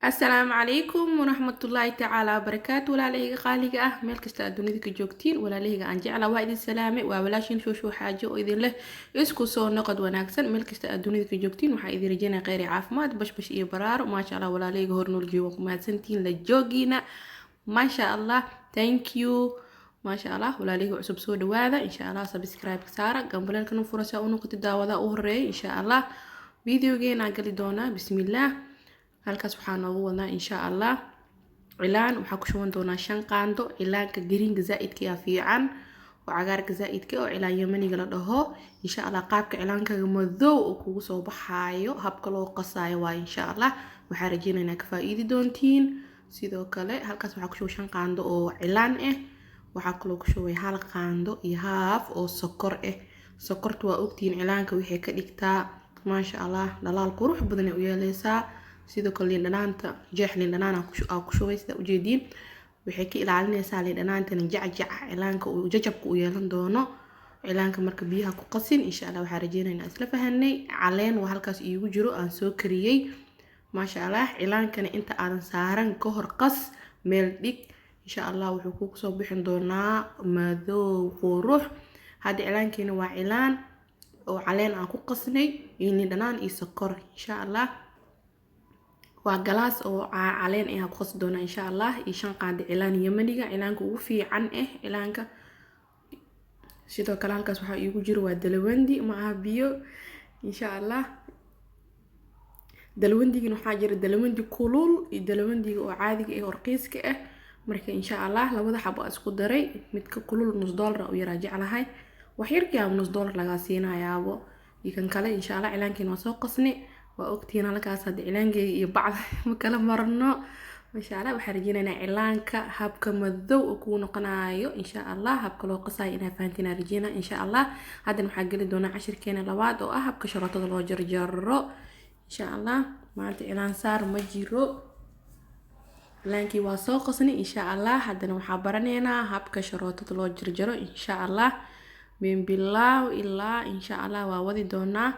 Asalaamu calaykum waraxmatullaahi tacaala wabarakaatu. Walaalahayga qaaliga ah, meel kasta aad dunida ka joogtiin, walaalahayga aan jecla, waa idin salaamay. Waa walaashin Shuushu Xaajo oo idin leh isku soo noqod wanaagsan. Meel kasta aad dunida ka joogtiin, waxaa idin rajaynaya kheyr iyo caafimaad, bashbash iyo baraaro. Maasha Allah, walaalahayga hor nool jooga, ku mahadsantihiin la joogiina. Maasha Allah, thank you. Maasha Allah, walaalahayga cusub, soo dhawaada. Insha Allah subscribe saara, gambaleelkana fura si aa u noqotid daawada u horeeya. Insha Allah videogeena gali doonaa. Bismillaah. Halkaas waxaa noogu wadnaa, insha Allah, cilaan. Waxaa ku shuban doonaa 5 qaando cilaanka greenka zaa-idka ah fiican oo cagaarka zaa-idka oo cilaan Yamaniga la dhaho. Insha Allah qaabka cilaankaga madow oo kugu soo baxaayo, habka loo qasaayo waa. Insha Allah waxaa rajeynaynaa ka faa-iidi doontiin. Sidoo kale halkaas waxaa ku shubay 5 qaando oo cilaan ah. Waxaa kaloo ku shubay 1 qaando iyo haaf oo sokor ah. Sokorta waa ogtihiin, cilaanka waxay ka dhigtaa, maasha Allah, dhalaal qurux badan ay u yeeleysaa. Sidoo kale liin dhanaanta, jeex liin dhanaan aa ku shubay. Sida ujeediin, waxay ka ilaalinaysaa liin dhanaantana jacjaca cilaanka uu jajabka u yeelan doono cilaanka marka biyaha ku qasin. Insha Allah waxaa rajeynaynaa isla fahanay. Caleen waa halkaas iigu jiro aan soo kariyey. Maasha Allah, cilaankana inta aadan saaran ka hor qas, meel dhig. Insha Allah wuxuu kugu soo bixin doonaa madow qurux. Hadda cilaankeena waa cilaan oo caleen aan ku qasnay iyo liin dhanaan iyo sokor. Insha Allah waa galaas oo caleen ah ku qasi doonaa, insha Allah, iyo 5 qaando cilaan Yamaniga, cilaanka ugu fiican ah cilaanka. Sidoo kale halkaas waxaa iigu jiro waa dalawandi, ma aha biyo. Insha Allah dalawandigana waxaa jira dalawandi kulul iyo dalawandiga oo caadiga ah oo raqiiska ah. Marka insha Allah labada xabo aa isku daray. Midka kulul nus dollar u yaraa jeclahay, wax yarkiiaba nus dollar lagaa siinayaabo iyo kan kale. Insha Allah cilaankeena waa soo qasnay, waa ogtihiin. Halkaas hadda cilaankeyga iyo bacda ma kala marno. Masha Allah, waxaan rajeynaynaa cilaanka habka madow oo kuu noqonayo, insha Allah habka loo qasayo inaa fahantiin aan rajeynaa. Insha Allah haddana waxaa geli doonaa cashirkeena labaad oo ah habka sharootada loo jarjaro. Insha Allah maanta cilaan saar ma jiro. Cilaankii waa soo qasnay. Insha Allah haddana waxaa baraneynaa habka sharootada loo jarjaro. Insha Allah min bilaaw ilaa insha Allah waa wadi doonaa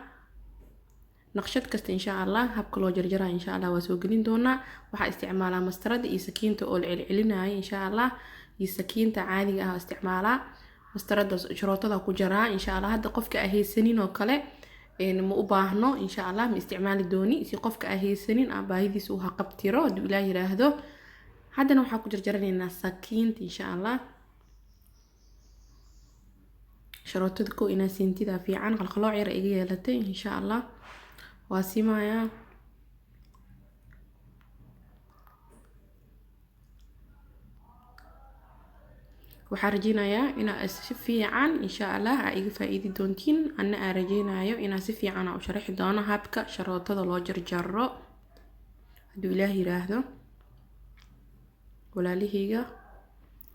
naqshad kasta. Insha Allah habka loo jarjaraa insha Allah waa soo gelin doonaa. Waxaa isticmaalaa mastarada iyo sakiinta oo la celcelinaayo, insha Allah, iyo sakiinta caadiga ah isticmaalaa. Mastarada sharootada ku jaraa. Insha Allah hadda qofka a haysanin oo kale ma u baahno, insha Allah ma isticmaali dooni, si qofka a haysanin a baahidiisa u haqabtiro hadduu Ilaah yiraahdo. Haddana waxaa ku jarjaranaynaa sakiinta, insha Allah. Sharootada ko inaa siintida fiican, qalqalooc yar iga yeelatay. Insha Allah waa simayaa. Waxaa rajeynayaa inaa si fiican, insha Allah, aa iga faa-iidi doontiin, anna aa rajeynayo inaa si fiican aa u sharaxi doono habka sharootada loo jarjaro hadduu Ilaah yiraahdo. Walaalahayga,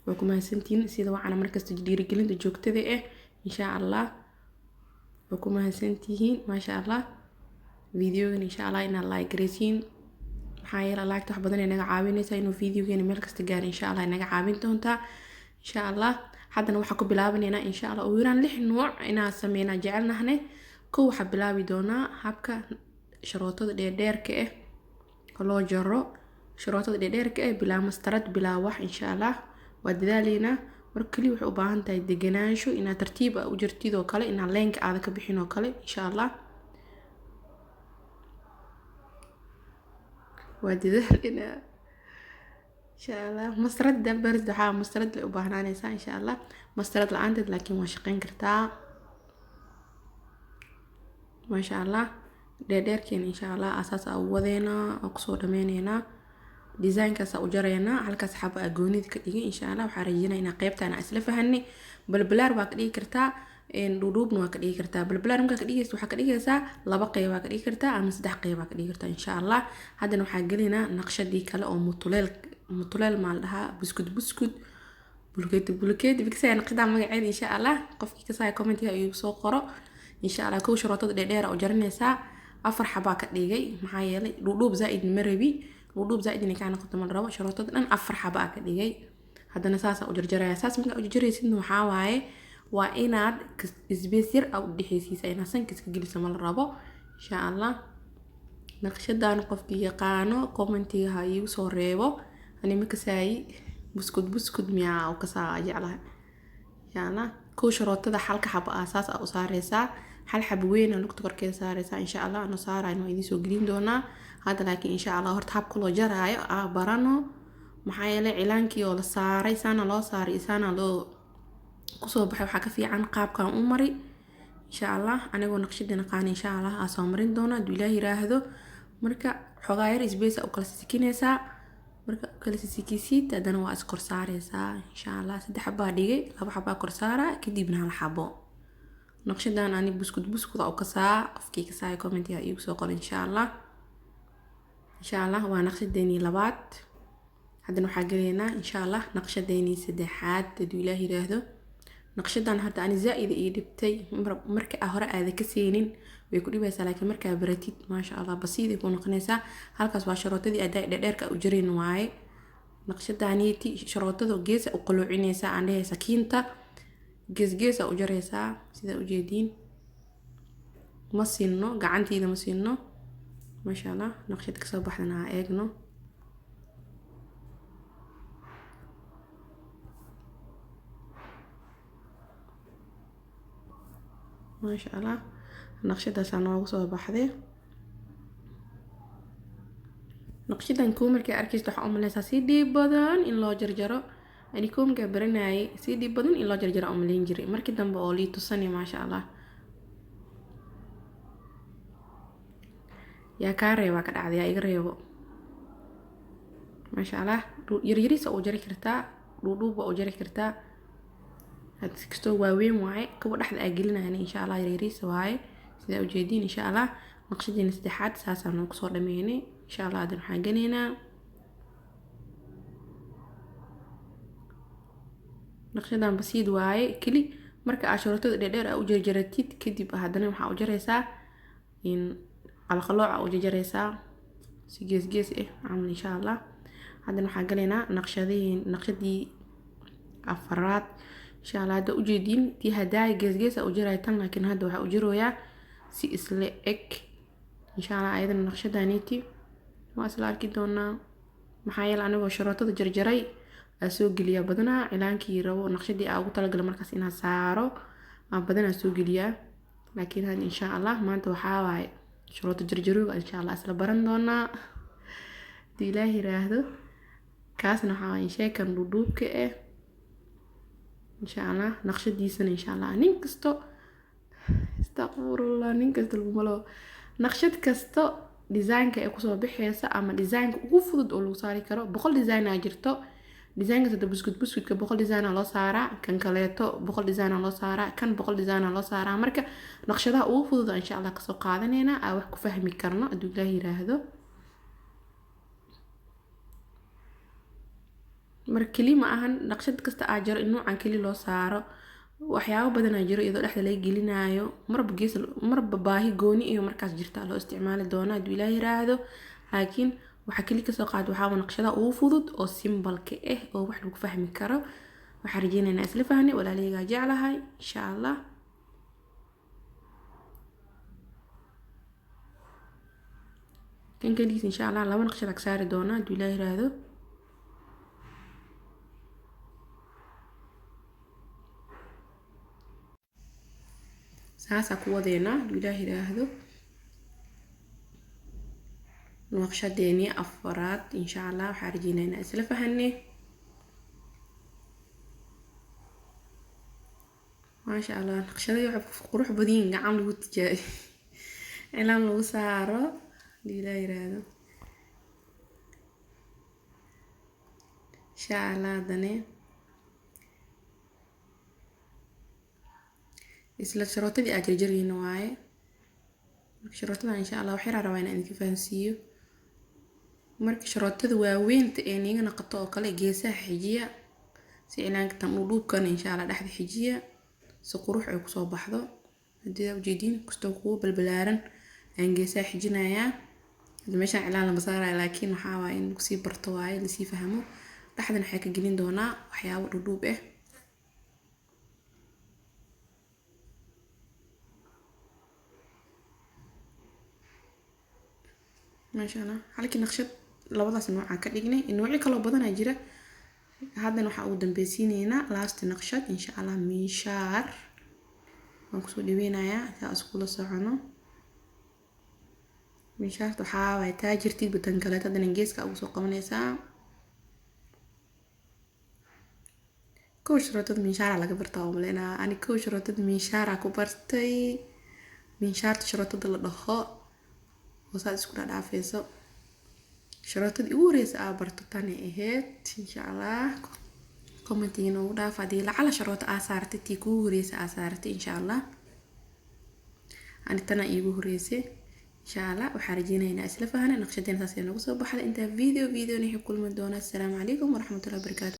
waa ku mahadsantihiin sida wacana markasta dhiirigelinta joogtada ah. Insha Allah waa ku mahadsantihiin. Maasha Allah, videogan insha Allah inaad like garaysiin, maxaa yeele like wax badan ay naga caawinaysaa inuu videogeena meel kasta gaaro. Insha Allah naga caawin doontaa. Insha Allah haddana waxaa ku bilaabaneynaa, insha Allah, ugu yaraan 6 nuuc inaan sameynaa jecelnahne. Kow, waxaa bilaabi doonaa habka sharootada dheerdheerka ah loo jaro. Sharootada dheerdheerka ah bilaa mastarad, bilaa wax. Insha Allah waa dadaaleynaa. Marka kaliya waxay u baahan tahay deganaansho, inaad tartiib ah u jartid oo kale, inaad leenka aada ka bixin oo kale. Insha Allah waa dadaaleynaa. Insha Allah mastarad barid, waxaa mastarad lay u baahnaanaysaa. Insha Allah mastarad la-aanteed laakiin waa shaqeyn kartaa. Maasha Allah, dheerdheerkeena insha Allah asaas aa u wadeynaa oo kusoo dhameyneynaa, designkaas u jareynaa. Halkaas xaba aa goonida ka dhigay. Insha Allah waxaa rajeynaya inaa qeybtaan isla fahanay. Balbalaar waa ka dhigi kartaa, dhuudhuubna waa ka dhigi kartaa. Balbalaar markaa ka dhigaysa, waxaa ka dhigaysaa 2 qeybaa ka dhigi kartaa ama 3 qeybaa ka dhigi kartaa. Insha Allah haddana waxaa gelinaa naqshadii kale oo mutuleel. Mutuleel maa la dhahaa, buskud buskud, bulkeeti bulkeeti bikisaya naqshadaa magaceeda. Insha Allah qofkii kasaya commentiga igu soo qoro. Insha Allah kow, sharootada dheerdheer u jaranaysaa. 4 xabaa ka dhigay, maxaa yeelay dhuudhuub zaa-id ma rabi, dhuudhuub zaa-id inay kaa noqoto ma la rabo. Sharootada dhan 4 xaba aa ka dhigay. Haddana saasaa u jarjaraya. Saas markaa u jarjaraysidna, waxaa waaye waa inaad isbees yar aa u dhexeysiisa, inaad sanka iska gelisa ma la rabo. Insha Allah Naqshadan qofkii yaqaano commentiga ha iigu soo reebo. Ani ma kasaayi buskud buskud miyaa u kasaa jeclahay. Insha Allah kow sharootada halka xabo ah saas aa u saareysaa, hal xabo weyn aa lugta korkeeda saareysaa. Insha Allah ano saarayo waan idiin soo gelin doonaa hadda, laakiin insha Allah horta habka loo jaraayo aa barano. Maxaa yeelay cilaankii oo la saaray saana loo saaray saana loo kusoo baxay, waxaa ka fiican qaabkan u mari. Insha Allah anigoo naqshadii naqaan insha Allah aa soo marin doona hadduu Ilaah yiraahdo. Marka xogaa yar space aa u kala sikinaysaa. Marka u kala sikisid haddana waa is kor saareysaa. Insha Allah 3 xabaa dhigay, 2 xabaa kor saaraa, kadibna hal xabo. Naqshadan ani buskud buskud aa u kasaa, qofkii kasaaya commentiga iigu soo qor insha Allah. Insha Allah waa naqshadeenii labaad. Haddana waxaa gelaynaa insha Allah naqshadeenii saddexaad hadduu Ilaah yiraahdo. Naqshadan hadda ani zaa-id ii dhibtay. Marka aa hore aada ka seenin way ku dhibaysaa, laakiin markaa baratid maasha Allah basiiday ku noqonaysaa. Halkaas waa sharootadii adaa dhedheerka u jirin waaye. Naqshadaniiti sharootada geesa u qaloocinaysaa, aan dhehaysa sakiinta gees geesa u jaraysaa. Sidaa ujeediin ma sinno, gacantiida ma sinno. Maasha Allah naqshad kasoo baxdana aa eegno. Maasha Allah naqshadaasaa noogu soo baxday. Naqshadan kuu markaa arkaysid waxaa u maleysaa si dhiib badan in loo jarjaro. Ani kuu markaa baranayay si dhiib badan in loo jarjaro u malayn jiray, markii dambe oo lii tusani maasha Allah yaa kaa reebaa ka dhacday, yaa iga reebo. Maasha Allah yaryariisa u jari kartaa, dhuudhuub waa u jari kartaa. Had kastoo waaweyn waaye kuwa dhexda aa gelinayana insha Allah yaryariisa waaye. Sidaa ujeediin insha Allah naqshadeena saddexaad saasaa noogu soo dhameynay. Insha Allah hadan waxaan gelaynaa naqshadan basiid waaye. Keli marka aa sharootada dheerdheer aa u jarjaratid kadib haddana waxaa u jaraysaa in qalqalooc aa u jarjaraysaa si gees gees ah camal insha Allah. Haddana waxaan galaynaa naqshadii afaraad insha Allah. Hadda ujeediin tii hadaaya gees gees aa u jaraya tan, laakiin hadda waxaa u jarooyaa si isla eg insha Allah. Ayadana naqshadaniiti waa isla arki doonaa. Maxaa yeelay anigoo sharootada jarjaray aa soo geliyaa badanaa cilaankii rabo naqshadii aa ugu talagalay markaas inaan saaro aa badanaa soo geliyaa. Laakiin hadda insha Allah maanta waxaa waaye sharooto jarjarooga insha Allah isla baran doonaa haddii Ilaah yiraahdo. Kaasna waxaa waaye sheekan dhuudhuubka ah insha Allah. Naqshadiisana insha Allah nin kasto astaqfirullah nin kasta laguma laho naqshad kasto design-ka ay kusoo bixaysa ama design-ka ugu fudud oo lagu saari karo. 100 design aa jirto. Design kasta buskud buskudka 100 design aa loo saaraa, kan kaleeto 100 design aa loo saaraa, kan 100 design aa loo saaraa. Marka naqshadaha ugu fudud insha Allah kasoo qaadanaynaa aa wax ku fahmi karno hadduu Ilaah yiraahdo. Marka keli ma ahan naqshad kasta aa jiro in noocan keli loo saaro. Waxyaabo badan aa jiro iyadoo dhexda laga gelinaayo marba gees marba baahi gooni iyo markaas jirta loo isticmaali doona hadduu Ilaah yiraahdo. Laakiin waxaa keli kasoo qaad waxaa naqshadaha ugu fudud oo simbalka ah oo wax lagu fahmi karo. Waxaan rajeynaynaa isla fahnay walaalahaygaa jeclahay insha Allah. Kan keligiis insha Allah 2 naqshad ag saari doona hadduu Ilaah yiraahdo. Saasaa ku wadeynaa hadduu Ilaah yiraahdo. Naqshadeenii afaraad insha Allah waxaan rajeynaa inaan isla fahanay. Maasha Allah naqshadii waxay qurux badan yihiin, gacan lagu tijaabiyo cilaan lagu saaro haddii Ilaah yiraahdo. Insha Allah haddana isla sharootadii aa jarjarayna waaye. Marka sharootada insha Allah wax yar aan rabaa inaan idinka fahansiiyo. Marka sharootada waaweynta ee niiga noqoto oo kale geesaha xijiya si cilaanka tan dhuudhuubkana insha Allah dhexda xijiya si qurux ay kusoo baxdo. Haddii aad ujeediin kastoo kugu balbalaaran ayaan geesaha xijinayaa. Hadda meeshaan cilaan lama saarayo, laakiin waxaa waaye in lagu sii barto waaye lasii fahmo. Dhexdana waxay ka gelin doonaa waxyaabo dhuudhuub ah. Maasha Allah, halkii naqshad labadaas noocaan ka dhignay. Noocyo kaloo badanaa jira. Haddana waxaa ugu dambeysiineynaa last naqshad, insha Allah. Miinshaar waan kusoo dhaweynayaa saa iskula socono. Miinshaarta waxaa waay taajirtid batan kaleeto, haddana geeska ugu soo qabanaysaa. Kow sharootada miinshaara laga bartaa oo maleynaa. Ani kow sharootada miinshaara ku bartay, miinshaarta sharootada la dhaho oo saad isku dhaadhaafeyso. Sharootada igu horeysa aa barto tani ahayd, insha Allah. Commentiga noogu dhaaf haddii lacala sharooto aa saartay, tii kugu horeysa aa saartay, insha Allah. Ani tana iigu horeysay, insha Allah. Waxaa rajeynaya inaa isla fahanay. Naqshadeena saas ay noogu soo baxday. Intaa video nixi kulmi doona. Assalaamu calaykum waraxmatullahi wabarakaatu.